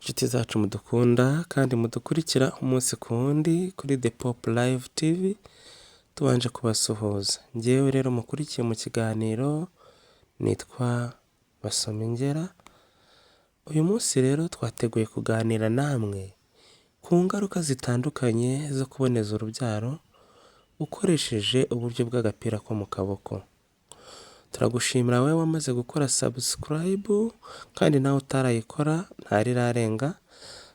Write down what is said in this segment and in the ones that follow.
Inshuti zacu mudukunda kandi mudukurikira umunsi ku wundi kuri The Pop Live TV, tubanje kubasuhuza. Njyewe rero mukurikiye mu kiganiro nitwa Basomingera. Uyu munsi rero twateguye kuganira namwe ku ngaruka zitandukanye zo kuboneza urubyaro ukoresheje uburyo bw'agapira ko mu kaboko. Turagushimira wowe wamaze gukora subscribe, kandi nawe utarayikora ntarirarenga,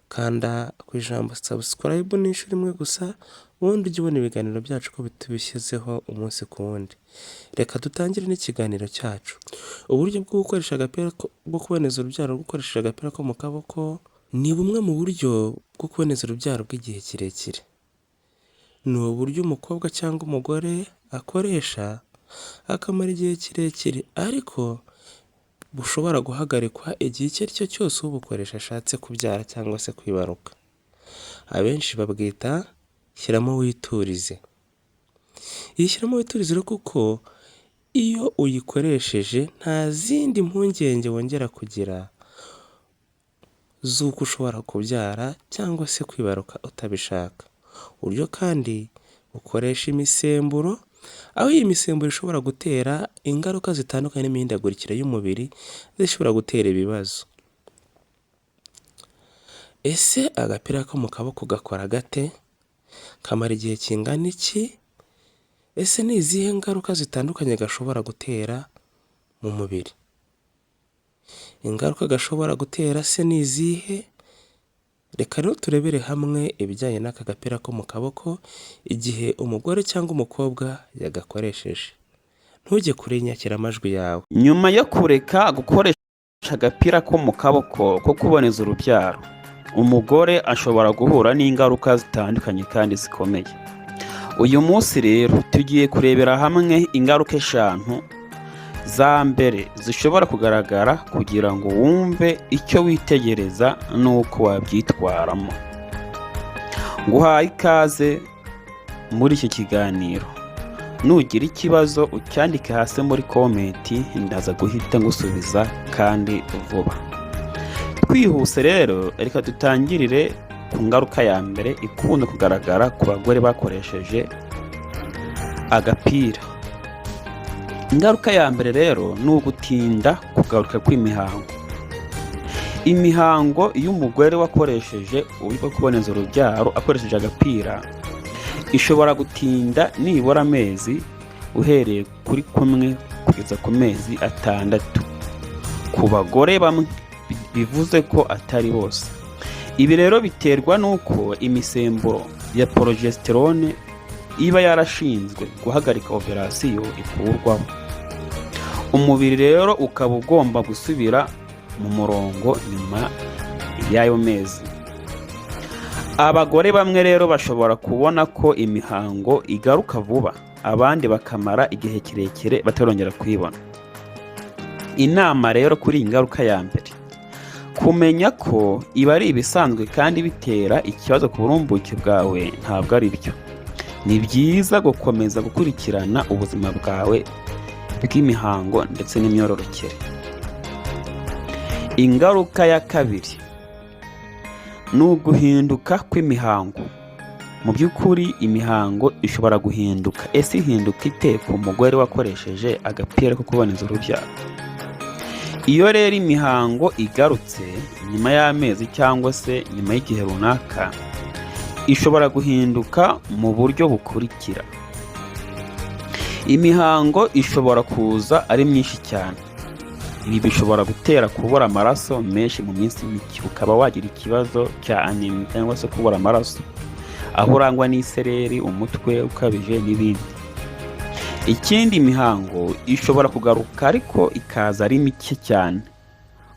kanda ku ijambo subscribe ni inshuro imwe gusa, ubundi ujye ubona ibiganiro byacu ko tubishyizeho umunsi ku wundi. Reka dutangire n'ikiganiro cyacu. Uburyo bwo gukoresha agapira bwo kuboneza urubyaro ukoresheje agapira ko mu kaboko ni bumwe mu buryo bwo kuboneza urubyaro bw'igihe kirekire. Ni uburyo umukobwa cyangwa umugore akoresha akamara igihe kirekire, ariko bushobora guhagarikwa igihe icyo ari cyo cyose ubukoresha ashatse kubyara cyangwa se kwibaruka. Abenshi babwita shyiramo witurize. Iyi shyiramo witurize rero, kuko iyo uyikoresheje nta zindi mpungenge wongera kugira z'uko ushobora kubyara cyangwa se kwibaruka utabishaka. Uburyo kandi bukoresha imisemburo, aho iyi misemburo ishobora gutera ingaruka zitandukanye n'imihindagurikire y'umubiri zishobora gutera ibibazo. Ese agapira ko mu kaboko gakora gate? Kamara igihe kingana iki? Ese ni izihe ngaruka zitandukanye gashobora gutera mu mubiri? Ingaruka gashobora gutera se ni izihe? Reka rero turebere hamwe ibijyanye n'aka gapira ko mu kaboko igihe umugore cyangwa umukobwa yagakoresheje. Ntujye kure y'inyakiramajwi yawe. Nyuma yo kureka gukoresha agapira ko mu kaboko ko kuboneza urubyaro, umugore ashobora guhura n'ingaruka zitandukanye kandi zikomeye. Uyu munsi rero tugiye kurebera hamwe ingaruka eshanu za mbere zishobora kugaragara, kugira ngo wumve icyo witegereza n'uko wabyitwaramo. Nguhaye ikaze muri iki kiganiro. Nugira ikibazo ucyandike hasi muri comment, ndaza guhita ngusubiza kandi vuba. Twihuse rero, reka dutangirire ku ngaruka ya mbere ikunda kugaragara ku bagore bakoresheje agapira. Ingaruka ya mbere rero ni ugutinda kugaruka kw'imihango. Imihango y'umugore wakoresheje uburyo bwo kuboneza urubyaro akoresheje agapira ishobora gutinda nibura amezi uhereye kuri 1 kugeza ku mezi 6 ku bagore bamwe, bivuze ko atari bose. Ibi rero biterwa n'uko imisemburo ya progesterone iba yarashinzwe guhagarika ovulation ikurwaho, umubiri rero ukaba ugomba gusubira mu murongo nyuma y'ayo mezi. Abagore bamwe rero bashobora kubona ko imihango igaruka vuba, abandi bakamara igihe kirekire batarongera kuyibona. Inama rero kuri iyi ngaruka ya mbere: kumenya ko iba ari ibisanzwe kandi bitera ikibazo ku burumbuke bwawe ntabwo ari byo. Ni byiza gukomeza gukurikirana ubuzima bwawe bw'imihango ndetse n'imyororokere. Ingaruka ya kabiri ni uguhinduka kw'imihango. Mu by'ukuri imihango ishobora guhinduka. Ese ihinduka ite ku mugore wakoresheje agapira ko kuboneza urubyaro? Iyo rero imihango igarutse nyuma y'amezi cyangwa se nyuma y'igihe runaka, ishobora guhinduka mu buryo bukurikira: Imihango ishobora kuza ari myinshi cyane. Ibi bishobora gutera kubura amaraso menshi mu minsi mike, ukaba wagira ikibazo cya anémie cyangwa se kubura amaraso, aho urangwa n'isereri, umutwe ukabije n'ibindi. Ikindi, imihango ishobora kugaruka ariko ikaza ari mike cyane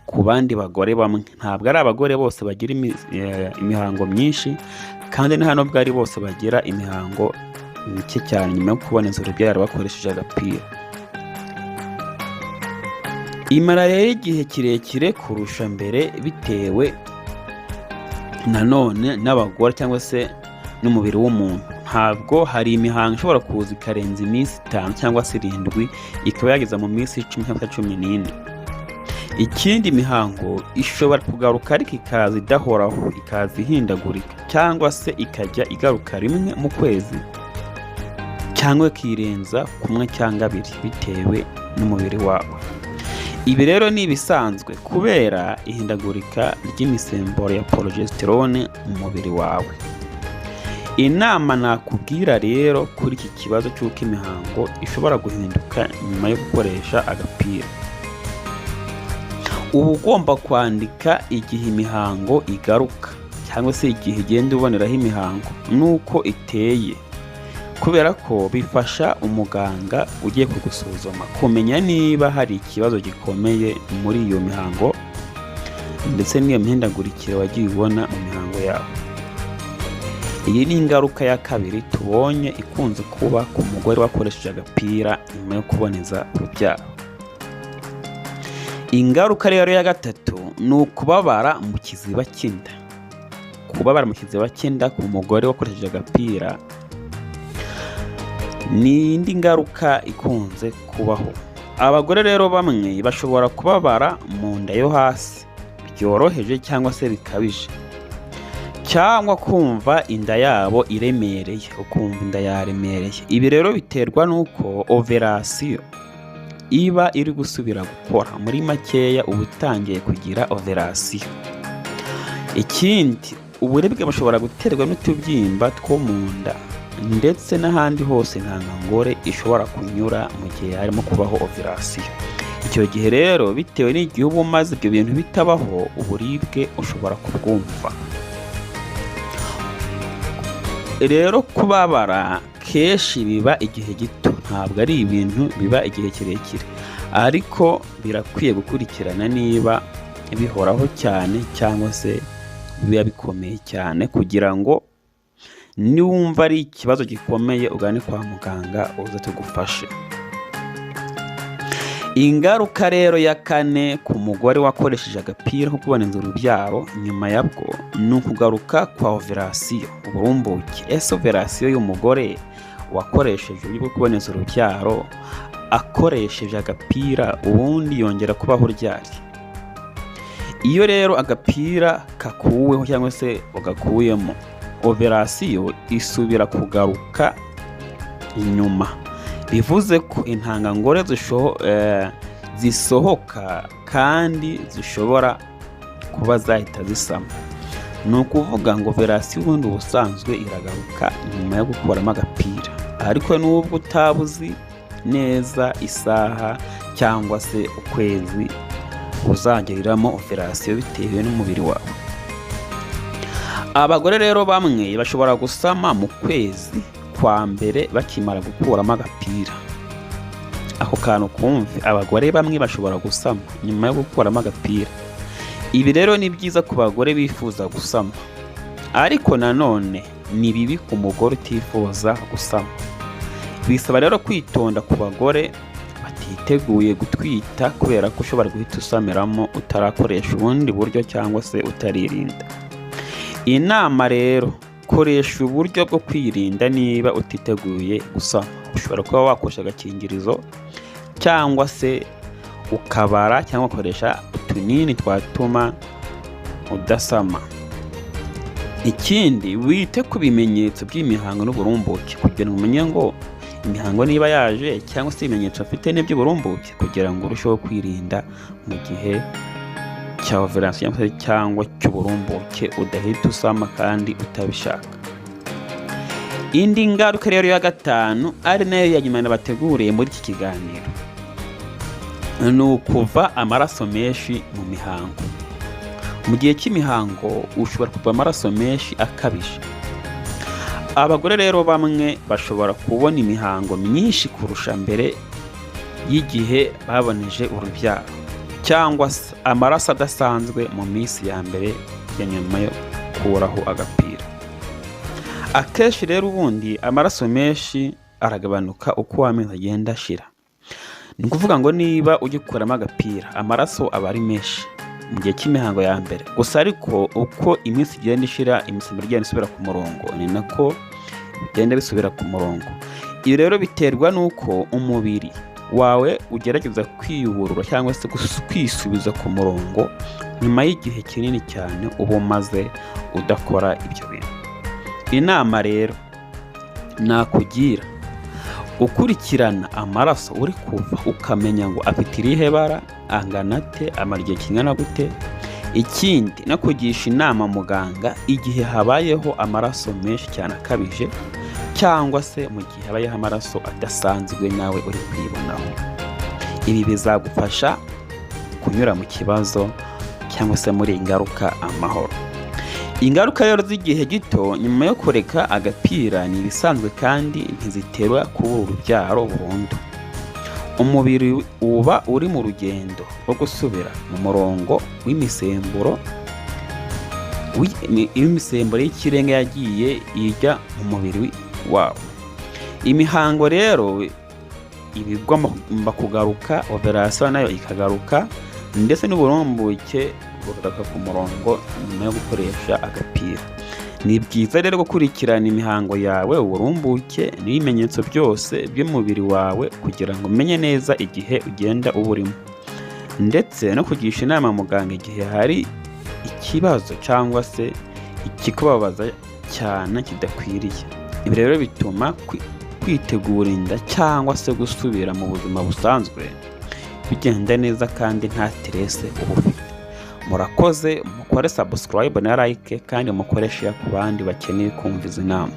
ku bandi bagore bamwe. Ntabwo ari abagore bose bagira imihango myinshi, kandi nta nubwo ari bose bagira imihango mike cyane nyuma yo kuboneza urubyaro bakoresheje agapira. Imara rero igihe kirekire kurusha mbere, bitewe nanone n'abagore cyangwa se n'umubiri w'umuntu. Ntabwo hari imihango ishobora kuza ikarenza iminsi 5 cyangwa se 7, ikaba yageza mu minsi 10 cyangwa se 14. Ikindi, imihango ishobora kugaruka ariko ikaza idahoraho, ikaza ihindagurika, cyangwa se ikajya igaruka rimwe mu kwezi cyangwa ikirenza kumwe cyangwa abiri bitewe n'umubiri wawe. Ibi rero ni ibisanzwe kubera ihindagurika ry'imisemburo ya progesterone mu mubiri wawe. Inama nakubwira rero kuri iki kibazo cy'uko imihango ishobora guhinduka nyuma yo gukoresha agapira, uba ugomba kwandika igihe imihango igaruka cyangwa se igihe igenda uboneraho imihango n'uko iteye, kubera ko bifasha umuganga ugiye kugusuzuma kumenya niba hari ikibazo gikomeye muri iyo mihango ndetse n'iyo mihindagurikire wagiye ubona mu mihango yawe. Iyi ni ingaruka ya kabiri tubonye ikunze kuba ku mugore wakoresheje agapira nyuma yo kuboneza urubyaro. Ingaruka rero ya gatatu ni ukubabara mu kiziba cy'inda. Kubabara mu kiziba cy'inda ku mugore wakoresheje agapira ni indi ngaruka ikunze kubaho. Abagore rero bamwe bashobora kubabara mu nda yo hasi byoroheje cyangwa se bikabije, cyangwa kumva inda yabo iremereye, ukumva inda yaremereye. Ibi rero biterwa n'uko ovulation iba iri gusubira gukora. Muri makeya, uba utangiye kugira ovulation. Ikindi, uburibwe bushobora guterwa n'utubyimba two mu nda ndetse n'ahandi hose intangangore ishobora kunyura mu gihe harimo kubaho ovulation. Icyo gihe rero, bitewe n'igihe uba umaze ibyo bintu bitabaho, uburibwe ushobora kubwumva. Rero kubabara kenshi biba igihe gito, ntabwo ari ibintu biba igihe kirekire, ariko birakwiye gukurikirana niba bihoraho cyane cyangwa se biba bikomeye cyane, kugira ngo niwumva ari ikibazo gikomeye ugane kwa muganga uze tugufashe. Ingaruka rero ya kane ku mugore wakoresheje agapira ko kuboneza urubyaro nyuma yabwo ni ukugaruka kwa ovulation, uburumbuke. Ese ovulation y'umugore wakoresheje uburyo bwo kuboneza urubyaro akoresheje agapira ubundi yongera kubaho ryari? Iyo rero agapira kakuweho cyangwa se ugakuyemo, ovulation isubira kugaruka inyuma, bivuze ko intangangore zisohoka kandi zishobora kuba zahita zisama. Ni ukuvuga ngo ovulation ubundi ubusanzwe iragaruka nyuma yo gukuramo agapira, ariko nubwo utaba uzi neza isaha cyangwa se ukwezi uzagiriramo ovulation bitewe n'umubiri wawe. Abagore rero bamwe bashobora gusama mu kwezi kwa mbere bakimara gukuramo agapira. Ako kantu kumve, abagore bamwe bashobora gusama nyuma yo gukuramo agapira. Ibi rero ni byiza ku bagore bifuza gusama, ariko nanone ni bibi ku mugore utifuza gusama. Bisaba rero kwitonda ku bagore batiteguye gutwita, kubera ko ushobora guhita usamiramo utarakoresha ubundi buryo cyangwa se utaririnda. Inama rero, koresha uburyo bwo kwirinda niba utiteguye gusama. Ushobora kuba wakoresha agakingirizo cyangwa se ukabara cyangwa ugakoresha utunini twatuma udasama. Ikindi, wite ku bimenyetso by'imihango n'uburumbuke kugira ngo umenye ngo imihango niba yaje cyangwa se ibimenyetso afite n'iby'uburumbuke, kugira ngo urusheho kwirinda mu gihe cya ovulation cyangwa cy'uburumbuke, udahita usama kandi utabishaka. Indi ngaruka rero ya gatanu, ari nayo ya nyuma nabateguriye muri iki kiganiro, ni ukuva amaraso menshi mu mihango. Mu gihe cy'imihango ushobora kuva amaraso menshi akabije. Abagore rero bamwe bashobora kubona imihango myinshi kurusha mbere y'igihe baboneje urubyaro, cyangwa se amaraso adasanzwe mu minsi ya mbere ya nyuma yo gukuraho agapira. Akenshi rero ubundi amaraso menshi aragabanuka uko amezi agenda ashira. Ni ukuvuga ngo niba ugikuramo agapira, amaraso aba ari menshi mu gihe cy'imihango ya mbere gusa, ariko uko iminsi igenda ishira, imisemburo igenda isubira ku murongo, ni nako bigenda bisubira ku murongo. Ibi rero biterwa n'uko umubiri wawe ugerageza kwiyuburura cyangwa se kwisubiza ku murongo nyuma y'igihe kinini cyane uba umaze udakora ibyo bintu. Inama rero nakugira, gukurikirana amaraso uri kuva, ukamenya ngo afite irihe bara, angana ate, amara igihe kingana gute. Ikindi, no kugisha inama muganga igihe habayeho amaraso menshi cyane akabije, cyangwa se mu gihe habayeho amaraso adasanzwe nawe uri kwibonaho. Ibi bizagufasha kunyura mu kibazo cyangwa se muri iyi ngaruka amahoro. Ingaruka rero z'igihe gito nyuma yo kureka agapira ni ibisanzwe kandi ntiziterwa kubura urubyaro burundu. Umubiri uba uri mu rugendo rwo gusubira mu murongo w'imisemburo y'ikirenga yagiye ijya mu mubiri wawo. Imihango rero iba igomba kugaruka, ovulation nayo ikagaruka, ndetse n'uburumbuke bukagaruka ku murongo nyuma yo gukoresha agapira. Ni byiza rero gukurikirana imihango yawe, uburumbuke n'ibimenyetso byose by'umubiri wawe kugira ngo umenye neza igihe ugenda uba urimo, ndetse no kugisha inama muganga igihe hari ikibazo cyangwa se ikikubabaza cyane kidakwiriye. Ibi rero bituma kwitegura inda cyangwa se gusubira mu buzima busanzwe bigenda neza kandi nta stress uba ufite. Murakoze, mukore subscribe na like, kandi mukore share ku bandi bakeneye kumva izi nama.